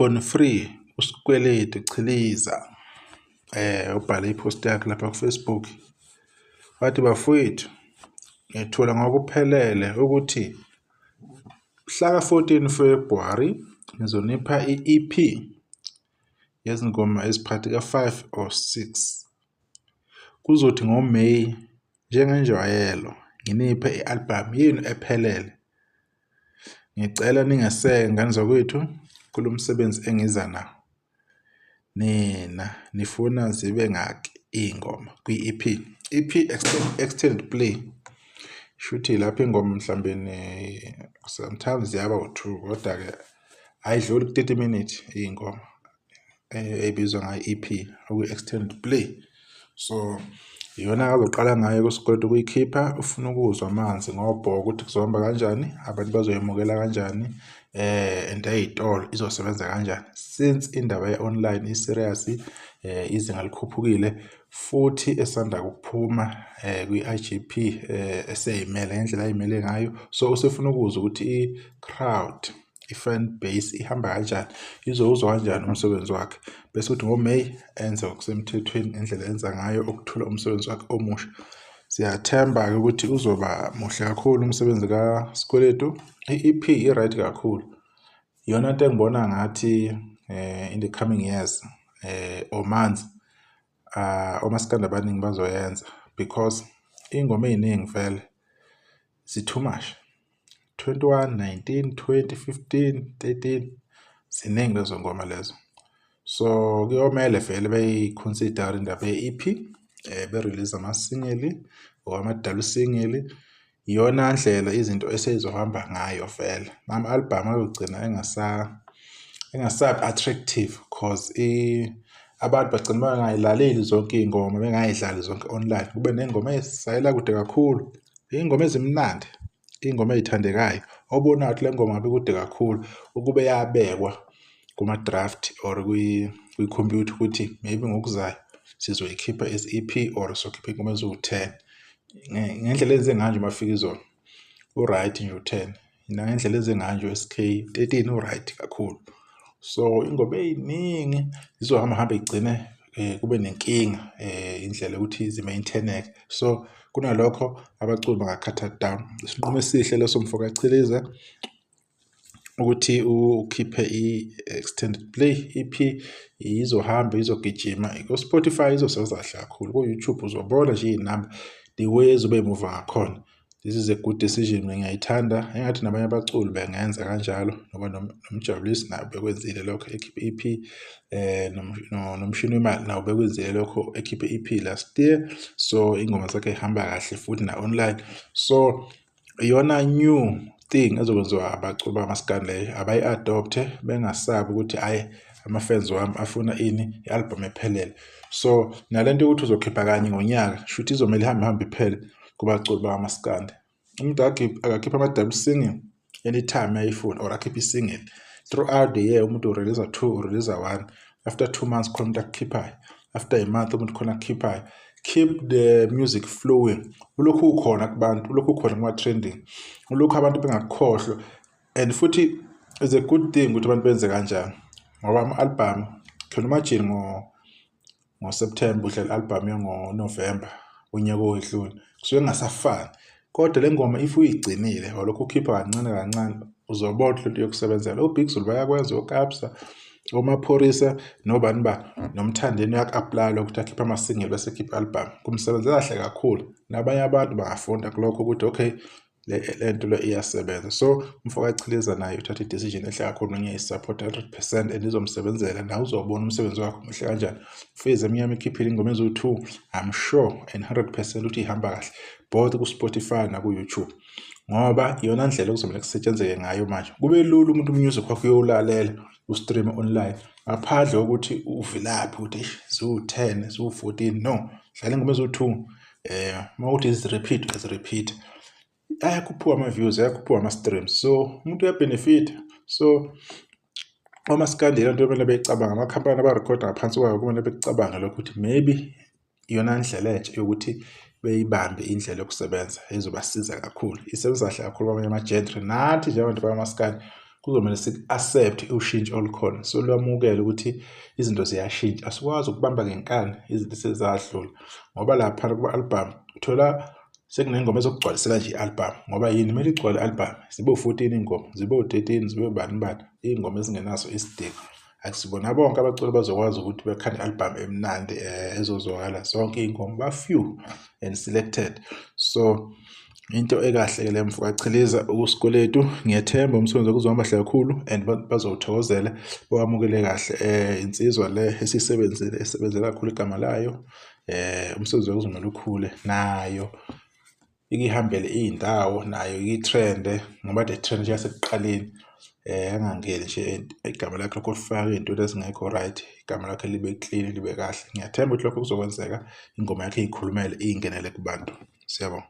UBorn Free uSikweletu Chiliza ubhale i-post yakhe lapha ku-Facebook wathi, bafowethu, ngethula ngokuphelele ukuthi mhla ka-14 February ngizonipha i-EP yezingoma eziphakathi ka-5 or 6. Kuzothi ngoMeyi njengenjwayelo nginiphe i-album yenu ephelele. Ngicela ningeseke ngane zakwethu kulo msebenzi engiza nawo. Nina nifuna zibe ngaki iy'ngoma kwi-EP? EP, extended play. Shuthi lapho ingoma mhlambe sometimes ziyaba u-two, kodwa-ke ayidluli ku-30 minutes iy'ngoma ey'bizwa ngayo EP, okuyi-extended play. So iyona azoqala ngayo kuSikweletu ukuyikhipha. Ufuna ukuzwa amanzi ngobhoko ukuthi kuzohamba kanjani, abantu bazoyemukela kanjani, and ey'tolo izosebenza kanjani, since indaba ye-online i-serious, izinga likhuphukile futhi esanda kuphuma kwi-IGP, eseyimele ngendlela ayimele ngayo. So usefuna ukuzwa ukuthi i-crowd, i-fan base ihamba kanjani, izowuzwa kanjani umsebenzi wakhe, bese kuthi ngoMeyi enze ngokusemthethweni ngendlela enza ngayo ukuthula umsebenzi wakhe omusha. Siyathemba-ke ukuthi uzoba muhle kakhulu umsebenzi kaSikweletu. I-EP i-right kakhulu, iyona nto engibona ngathi in the coming years or months omaskandi abaningi bazoyenza, because iy'ngoma ey'ningi vele zi-too much, 21, 19, 20, 15, 13, ziningi lezo ngoma lezo. So kuyomele vele beyi-consider indaba ye-EP, be-release ama-single or ama-double single. Iyona ndlela izinto eseyizohamba ngayo vele. Ama-album ayogcina engasabi attractive, 'cause abantu bagcina bengayilaleli zonke iy'ngoma, bengayidlali zonke online. Kube ney'ngoma ey'sayela kude kakhulu, iy'ngoma ezimnandi, iy'ngoma ey'thandekayo, obonayo ukuthi le ngoma ngabe ikude kakhulu ukube yabekwa kuma-draft or kwikhompyutha ukuthi maybe ngokuzayo sizoyikhipha as EP or sokhipha iy'ngoma eziwu-10. Ngendlela enze ngayo nje uMafikizolo u-right nje u-10, nangendlela enze ngayo nje u-SK 13 u-right kakhulu. So ingoma ey'ningi zizohamba hambe igcine kube nenkinga indlela yokuthi zi-maintain-eke. So kunalokho abaculi banga-cut-a down. Isinqumo esihle leso, mfo kaChiliza, ukuthi ukhiphe i-extended play EP. Izohamba, izogijima ku-Spotify, izosebenza kahle kakhulu, ku-YouTube uzobona nje iy'namba the way ezobe emuva ngakhona. This is a good decision, mina ngiyayithanda. Engathi nabanye abaculi bengenza kanjalo, ngoba noMjabulisi naye bekwenzile lokho, ekhiphe i-EP, noMshini Wemali nawo bekwenzile lokho, ekhiphe i-EP last year. So iy'ngoma zakhe y'hamba kahle futhi na-online. So iyona new thing ezokwenziwa abaculi bamaskandi leyo, abayi-adopt-e, bengasabi ukuthi hhayi, ama-fans wami afuna ini, i-album ephelele. So nalento yokuthi uzokhipha kanye ngonyaka, shuthi izomele ihambe ihambe iphele kubaculi bakamaskandi. Umuntu akakhiphe ama-double single anytime ayifuna or akhiphe i-single throughout the year. Umuntu u-release two, u-release one, after 2 months khona umuntu akukhiphayo, after a month umuntu khona akukhiphayo. Keep the music flowing, ulokhu ukhona kubantu, ulokhu ukhona kuma-trending, ulokhu abantu bengakukhohlwa. And futhi it's a good thing ukuthi abantu benze kanjani, ngoba ama-album, can imagine ngo-September udlala i-album yango-November unyaka owedlule, kusuke kungasafani. Kodwa le ngoma if uyigcinile, walokhu ukhipha kancane kancane, uzobona lento yokusebenzela. O-Big Zulu bayakwenza, oKabza, oMaphorisa, nobani ba noMthandeni uyaku-apply-a ukuthi akhiphe ama-single bese ekhipha i-album, kumsebenzela kahle kakhulu. Nabanye abantu bangafunda kulokho ukuthi okay, le nto le iyasebenza. So umfo kaChiliza naye uthatha i-decision enhle kakhulu, ngiyayi-support 100% and izomsebenzela. Nawe uzobona umsebenzi wakho muhle kanjani. Mfezi Emnyama ikhiphile ingoma eziwu-2, I'm sure and 100% ukuthi ihamba kahle both ku-Spotify naku-YouTube, ngoba iyona ndlela okuzomele kusetshenzeke ngayo manje. Kube lula umuntu umusic wakho uyowulalela, u-stream online, ngaphandle kokuthi uvilaphi ukuthi eish, ziwu-10, ziwu-14. No, dlala ingoma eziwu-2, uma kuthi izi-repeat, uyazi-repeat, ayakhuphuka ama-views, ayakhuphuka ama-streams, so umuntu uya-benefit. So omaskandi lento kumele beyicabanga, amakhampani abarekhoda ngaphansi kwayo kumele bekucabange lokho ukuthi maybe iyona ndlela entsha yokuthi beyibambe indlela yokusebenza ezobasiza kakhulu. Isebenza kahle kakhulu kwamanye ama-genre. Nathi njengabantu bakamaskandi Kuzomele siku-accept ushintsho olukhona, silwamukele ukuthi izinto ziyashintsha. Asikwazi ukubamba ngenkani izinto esezadlula ngoba lapha kuma-album uthola sekunengoma ezokugcwalisela nje i-album ngoba yini kumele igcwale i-album zibe u-14 iy'ngoma zibe u-13 zibe bani bani iy'ngoma ezingenaso isidingo. Akusibona bonke abaculi bazokwazi ukuthi bekhande i-album emnandi ezozwakala zonke iy'ngoma ba-few and selected. So into ekahle-ke le mfo kaChiliza ukuSkweletu ngiyethemba umsebenzi wakhe uzohamba kahle kakhulu and bazowuthokozela bawamukele kahle. Insizwa le esiyisebenzile esebenzela kakhulu igama layo umsebenzi wakhe uzomele ukhule nayo ikihambele iy'ndawo nayo itrende ngoba the trend nje yasekuqaleni angangeni nje igama lakhe lokho lifaka ey'ntweni ezingekho right igama lakhe libe clean libe kahle. Ngiyathemba ukuthi lokho kuzokwenzeka ingoma yakhe iy'khulumele iy'ngenele kubantu. Siyabonga.